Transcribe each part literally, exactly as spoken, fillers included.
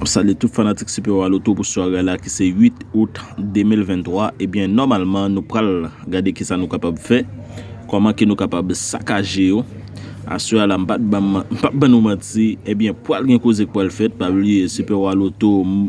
Salye tout fanatik Super Wa Loto pou sware a la ki se uit out de mil venntwa. Ebyen, nòmalman, nou pral gade kisa nou kapab fè, kòman ke nou kapab sakaje yo. Aswè a la, m pa t ban, m p ap ban nou manti. Ebyen, pral gen koze k pral fèt. Pa bliye, Super Wa Loto m-,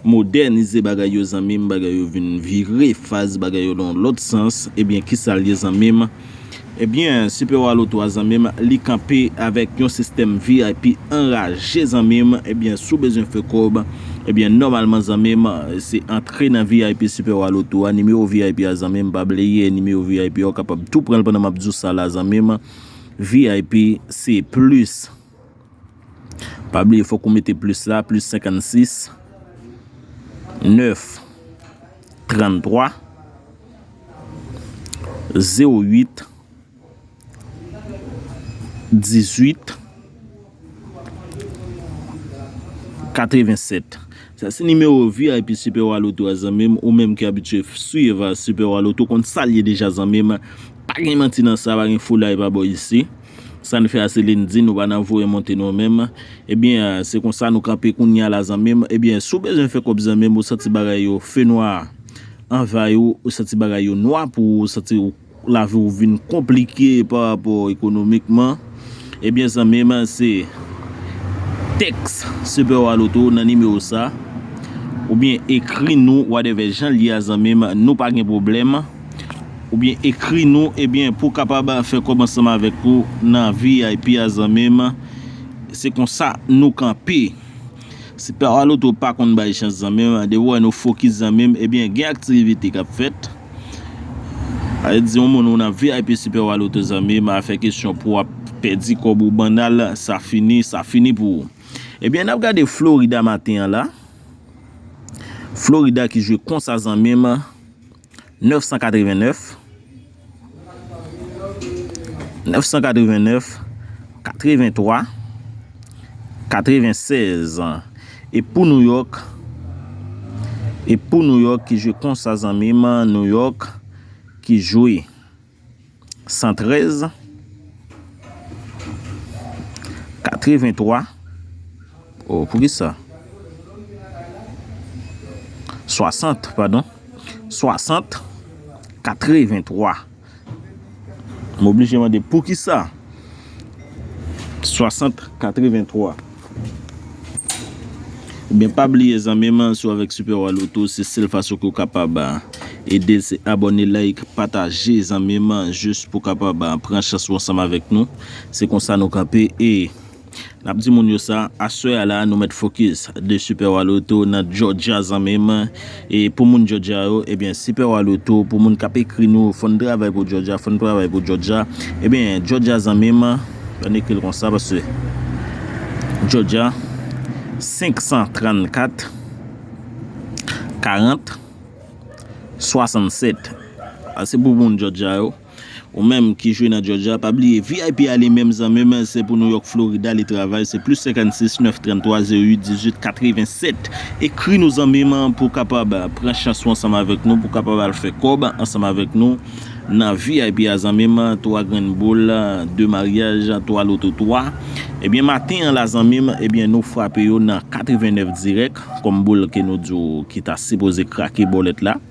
modènize bagay yo, zanmi m, bagay yo vin vire faz, bagay yo nan yon lòt sans. Ebyen, kisa l ye, zanmi m? Ebyen, Super Wa Loto a, zanmi m, li kanpe avèk yon sistèm V I P anraje, zanmi m. Ebyen, si w bezwen fè kòb, ebyen, nòmalman, zanmi m, se antre nan V I P Super Wa Loto a. Nimewo V I P a, zanmi m, pa bliye, nimewo V I P a, ou kapab tou pran l pandan m ap di w sa la, zanmi m. V I P se plis. Pa bliye, fòk ou mete plis la, plis senkannsis, nèf, tranntwa, zewo uit, dizuit, katrevensèt. Sa se nimewo V I P Super Wa Loto a, zanmi m. Ou menm ki abitye swiv Super Wa Loto, konn sa l ye deja, zanmi m. Pa gen manti nan sa, pa gen foulay pa bò isi. Sa n fè a se lendi, nou pa nan voye monte nou menm. Ebyen, se konsa nou kanpe kounye a la, zanmi m. Ebyen, si w bezwen fè kòb, zanmi m, ou santi bagay yo fenwa anvayi w, ou santi bagay yo nwa pou ou, ou santi w lavi w vin konplike pa rapò ekonomikman, ebyen, zanmi m, se tèks Super Wa Loto nan nimewo sa, oubyen ekri nou, whatever jan l ye a, zanmi m, nou pa gen pwoblèm. Oubyen ekri nou, ebyen, pou w kapab fè kòb ansanm avèk ou nan V I P a, zanmi m. Se konsa nou kanpe. Super Wa Loto pa konn bay chans, zanmi m. Depi w wè nou fokis, zanmi m, ebyen, gen aktivite k ap fèt. Sa vle di, yon moun ou nan V I P Super Wa Loto, zanmi m, afè kesyon pou w ap pèdi kòb ou bannal, sa fini, sa fini pou ou. Ebyen, n ap gade Florida maten an la. Florida ki jwe konsa, zanmi m. Nèf san katrevennèf, nèf san katrevennèf, katreventwa, katrevensèz. E pou New York, e pou New York ki jwe konsa, zanmi m, New York ki jwe san trèz, katreventwa. Oh, poukisa? Swasant, padon. Swasant, katreventwa. M oblije mande poukisa? Swasant, katreventwa. Ebyen, pa bliye, zanmi m, si w avèk Super Wa Loto, se sèl fason ke w kapab, ah, ede, se abòne, like, pataje, zanmi m, jis pou w kapab, ah, pran chans ou ansanm avèk nou. Se konsa nou kanpe e n ap di moun yo sa, aswè a la, nou mèt fokis de Super Wa Loto nan Georgia, zanmi m. E pou moun Georgia yo, ebyen, Super Wa Loto, pou moun k ap ekri nou, fò n travay pou Georgia, fò n travay pou Georgia. Ebyen, Georgia, zanmi m, ann ekri l konsa, paske Georgia, senk san trannkat, karant, swasannsèt. Sa se pou moun Georgia yo. Ou menm ki jwe nan Georgia, pa bliye V I P a li menm, zanmi m, se pou New York, Florida, li travay, se plis senkannsis, nèf, tranntwa, zewo uit, dizuit, katrevensèt. Ekri nou, zanmi m, pou w kapab pran chans ou ansanm avèk nou, pou w kapab al fè kòb ansanm avèk nou nan V I P a, zanmi m, twa grenn boul, de maryaj, twa loto twa. Ebyen, maten an la, zanmi m, ebyen, nou frape yo nan katrevennèf dirèk, kòm boul ke nou di w ki ta sipoze krake bòlèt la.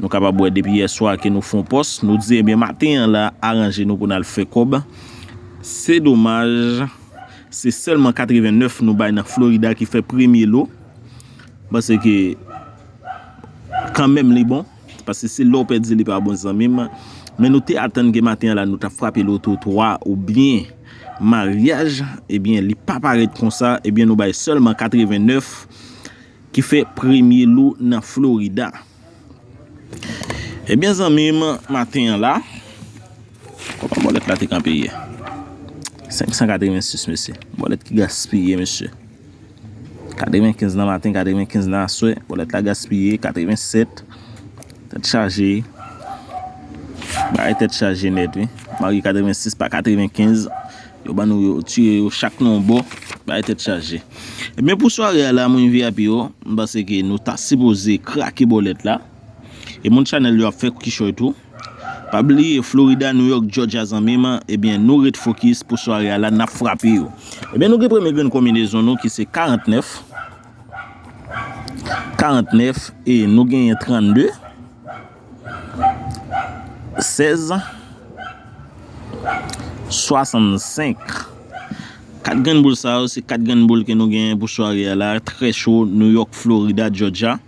Nou kapab wè depi yè swa ke nou fè yon pòs, nou di, ebyen, maten an la, aranje nou pou n al fè kòb. Se domaj, se sèlman katrevennèf nou bay nan Florida ki fè premye lo. M panse ke kanmenm li bon, paske se lè w pèdi li pa bon, zanmi m. Men nou te atann ke maten an la, nou t ap frape loto twa oubyen maryaj. Ebyen, li pa parèt konsa. Ebyen, nou bay sèlman katrevennèf ki fè premye lo nan Florida. Ebyen, zanmi m, maten an la, kòman bòlèt la te kanpe yè? Senk san katrevensis, mesye. Bòlèt ki gaspiye, mesye. Katrevenkenz nan maten, katrevenkenz nan aswè, bòlèt la gaspiye, katrevensèt, tèt chaje. Bagay tèt chaje nèt, wi. Marye katrevensis pa katrevenkenz. Yo ban nou yo, tire yo chak nan yon bò. Bagay tèt chaje. Ebyen, pou sware a la, moun V I P yo, m panse ke nou ta sipoze krake bòlèt la. E moun chanèl yo ap fè kichòy tou. Pa bliye, Florida, New York, Georgia, zanmi m, ebyen, nou ret fokis pou sware a la, n ap frape yo. Ebyen, nou gen premye grenn konbinezon nou ki se karantnèf, karantnèf, e nou genyen trannde, sèz, swasannsenk. Kat grenn boul sa yo, se kat grenn boul ke nou genyen pou sware a la, trè cho, New York, Florida, Georgia.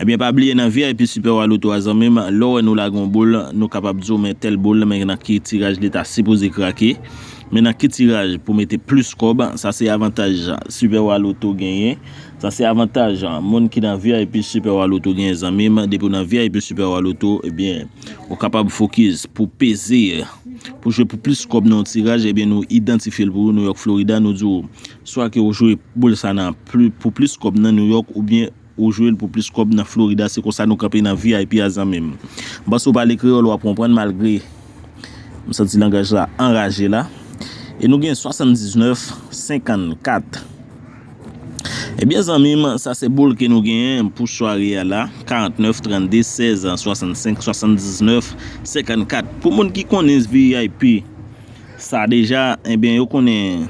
Ebyen, pa bliye nan V I P Super Wa Loto a, zanmi m, lè w wè nou lage yon boul, nou kapab di w, men tèl boul, men nan ki tiraj li ta sipoze krake, men nan ki tiraj pou mete plis kòb, sa se avantaj Super Wa Loto genyen. Sa se avantaj moun ki nan V I P Super Wa Loto genyen, zanmi m. Depi w nan V I P Super Wa Loto, ebyen, ou kapab fokis pou peze, pou jwe pou plis kòb nan yon tiraj, ebyen, nou idantifye l pou ou, New York, Florida, nou di w, swa ke ou jwe boul sa nan pli, pou plis kòb nan New York, oubyen ou jwe l pou plis kòb nan Florida. Se konsa nou kanpe nan V I P a, zanmi m. M panse w pale kreyòl, w ap konprann, malgre m santi langaj la anraje la. E nou gen swasanndiznèf, senkannkat. Ebyen, zanmi m, sa se boul ke nou genyen pou sware a la. Karantnèf, trannde, sèz, swasannsenk, swasanndiznèf, senkannkat. Pou moun ki konnen V I P sa deja, ebyen, yo konnen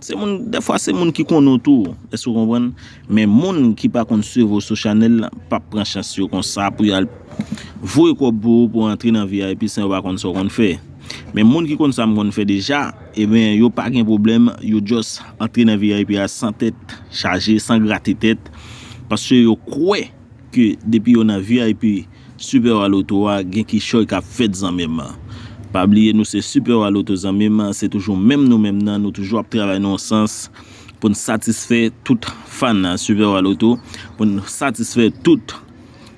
se moun, dèfwa se moun ki konnen w tou. Èske w konprann? Men moun ki pa konn swiv ou sou chanèl la, p ap pran chans yo konsa pou y al voye kòb pou ou pou antre nan V I P san yo pa konn sa w konn fè. Men moun ki konn sa m konn fè deja, ebyen, yo pa gen pwoblèm, yo just antre nan V I P a san tèt chaje, san grate tèt, paske yo kwè ke depi yo nan V I P Super Wa Loto a, gen kichòy k ap fèt, zanmi m. Pa bliye, nou se Super Wa Loto, zanmi m, se toujou menm nou menm nan, nou toujou ap travay nan yon sans pou n satisfè tout fan Super Wa Loto, pou n satisfè tout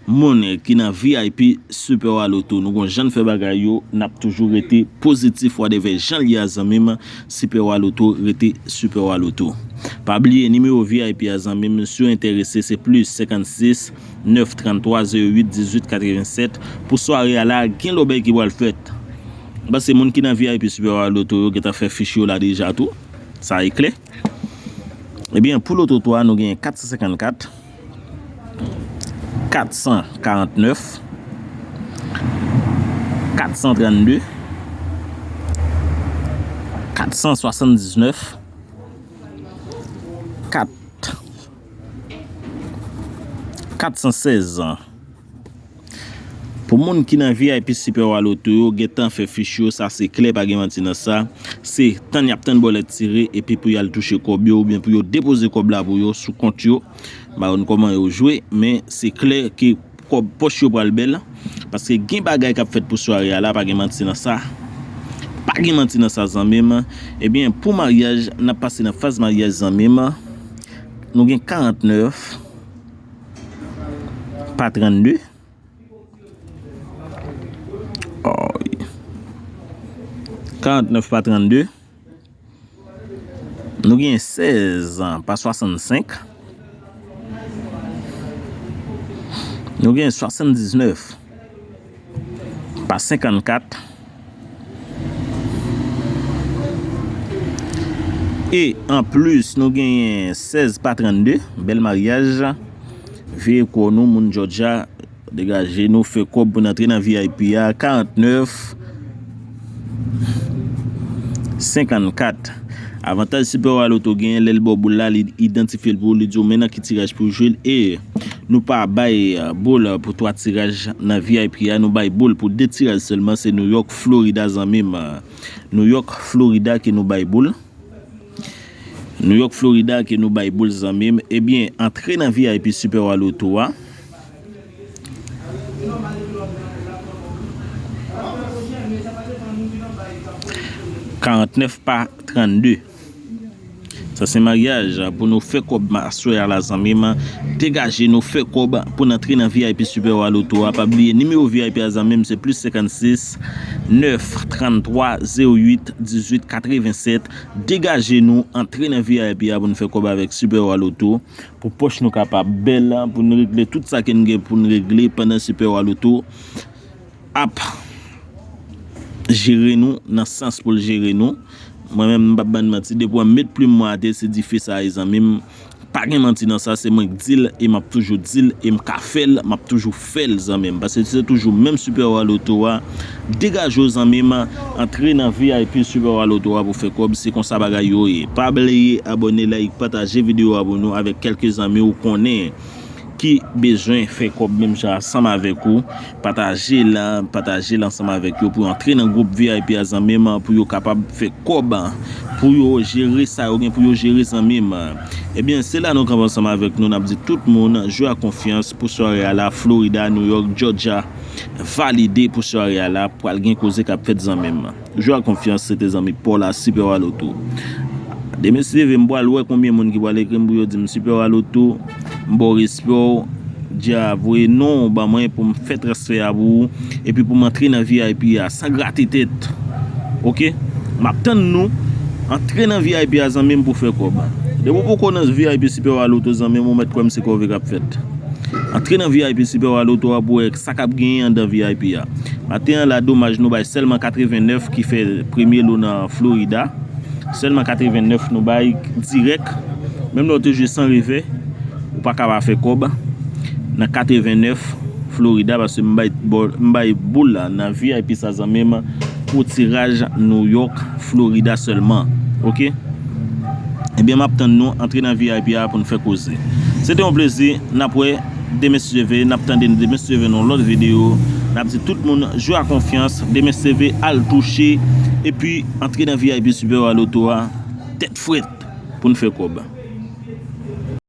moun ki nan V I P Super Wa Loto. Nou gon jan n fè bagay yo, n ap toujou rete pozitif, whatever jan l ye a, zanmi m, Super Wa Loto rete Super Wa Loto. Pa bliye nimewo V I P a, zanmi m, si w enterese, se plis senkannsis, nèf tranntwa, zewo uit, dizuit, katrevennsèt. Pou sware a la, gen lòt bagay ki pral fèt. M panse moun ki nan V I P Super Wa Loto yo gentan fè fich yo la deja tou. Sa e klè. Ebyen, pou loto twa, nou gen kat san senkannkat, kat san karantnèf, kat san trannde, kat san swasanndiznèf, kat, kat san sèz. Pou moun ki nan V I P Super Wa Loto yo, gentan fè fich yo, sa se klè, pa gen manti nan sa. Se tann y ap tann bòlèt tire, epi pou y al touche kòb yo, oubyen pou yo depoze kòb la pou yo sou kont yo. M pa konn kòman yo jwe, men se klè ke kòb pòch yo pral bèl, paske gen bagay k ap fèt pou sware a la, pa gen manti nan sa. Pa gen manti nan sa, zanmi m. Ebyen, pou maryaj, n ap pase nan faz maryaj, zanmi m. Nou gen karantnèf, pa trannde. Oy. Karantnèf pa trannde. Nou gen sèz pa swasannsenk. Nou gen swasanndiznèf pa senkannkat. E anplis, nou genyen sèz pa trannde. Bèl maryaj. Veye kò nou, moun Georgia. Degaje nou, fè kòb pou n antre nan V I P a, karantnèf senkannkat. Avantaj Super Wa Loto genyen, lè l ba w boul la, li idantifye l pou ou, li di w men nan ki tiraj pou w jwe l. E nou pa bay, euh, boul pou twa tiraj nan V I P a, nou bay boul pou de tiraj sèlman, se New York, Florida, zanmi m. New York, Florida ke nou bay boul. New York, Florida ke nou bay boul, zanmi m. Ebyen, antre nan V I P Super Wa Loto a. Karantnèf pa trannde. Sa se maryaj pou nou fè kòb aswè a la, zanmi m. Degaje nou, fè kòb pou n antre nan V I P Super Wa Loto a. Pa bliye nimewo V I P a, zanmi m, se plis senkannsis, nèf tranntwa, zewo uit, dizuit, katrevennsèt. Degaje nou, antre nan V I P a pou n fè kòb avèk Super Wa Loto, pou pòch nou kapab bèl, pou n regle tout sa ke n gen pou n regle pandan Super Wa Loto ap jere nou nan sans pou l jere nou. Mwen menm, m p ap bann manti, depi w met plim mwen atè, se dife sa ye, zanmi m. Pa gen manti nan sa, se mwen k di l, e m ap toujou di l, e m ka fè l, m ap toujou fè l, zanmi m. Paske se toujou menm Super Wa Loto a. Degaje w, zanmi m, antre nan V I P Super Wa Loto a pou fè kòb, se konsa bagay yo ye. Pa bliye abòne, like, pataje videyo a pou nou avèk kèlke zanmi w konnen. ki bezwen fè kòb menm jan ansanm avèk ou, pataje l, pataje l ansanm avèk yo pou yo antre nan gwoup V I P a zanmi m, pou yo kapab fè kòb, pou yo jere sa yo gen pou yo jere zanmi m. Ebyen, se la nou kanpe ansanm avèk nou, n ap di tout moun, jwe ak konfyans pou sware a la, Florida, New York, Georgia, valide pou sware a la, pral gen koze k ap fèt zanmi m. Jwe ak konfyans, se te zanmi pa w la, Super Waloto. Demen si Dye vle, m pral wè konbyen moun ki pral ekri m pou yo di m Super Waloto, m ba w respè w, dja voye non w ban mwen pou m fè transfè a pou ou, epi pou m antre nan V I P a san grate tèt. Oke? M ap tann nou, antre nan V I P a zanmi m pou fè kòb. Depi w poko nan V I P Super Waloto zanmi m, ou mèt kwè m se kòve k ap fèt. Antre nan V I P Super Waloto a pou wè sa k ap genyen anndan V I P a. Maten an la, domaj nou bay sèlman katrevennèf ki fè premye lo nan Florida. Sèlman katrevennèf nou bay dirèk. Menm lè w te jwe san revè, ou pa ka pa fè kòb nan katrevennèf Florida, paske m bay bò-, m bay boul la nan V I P sa zanmi m pou tiraj New York, Florida sèlman. Oke? Ebyen, m ap tann nou antre nan V I P a pou n fè koze. Se te yon plezi. N ap wè demen si Dye vle, n ap tande demen si Dye vle nan yon lòt videyo. N ap di tout moun jwe ak konfyans, demen si Dye vle, al touche, epi antre nan V I P Super Waloto a tèt frèt pou n fè kòb.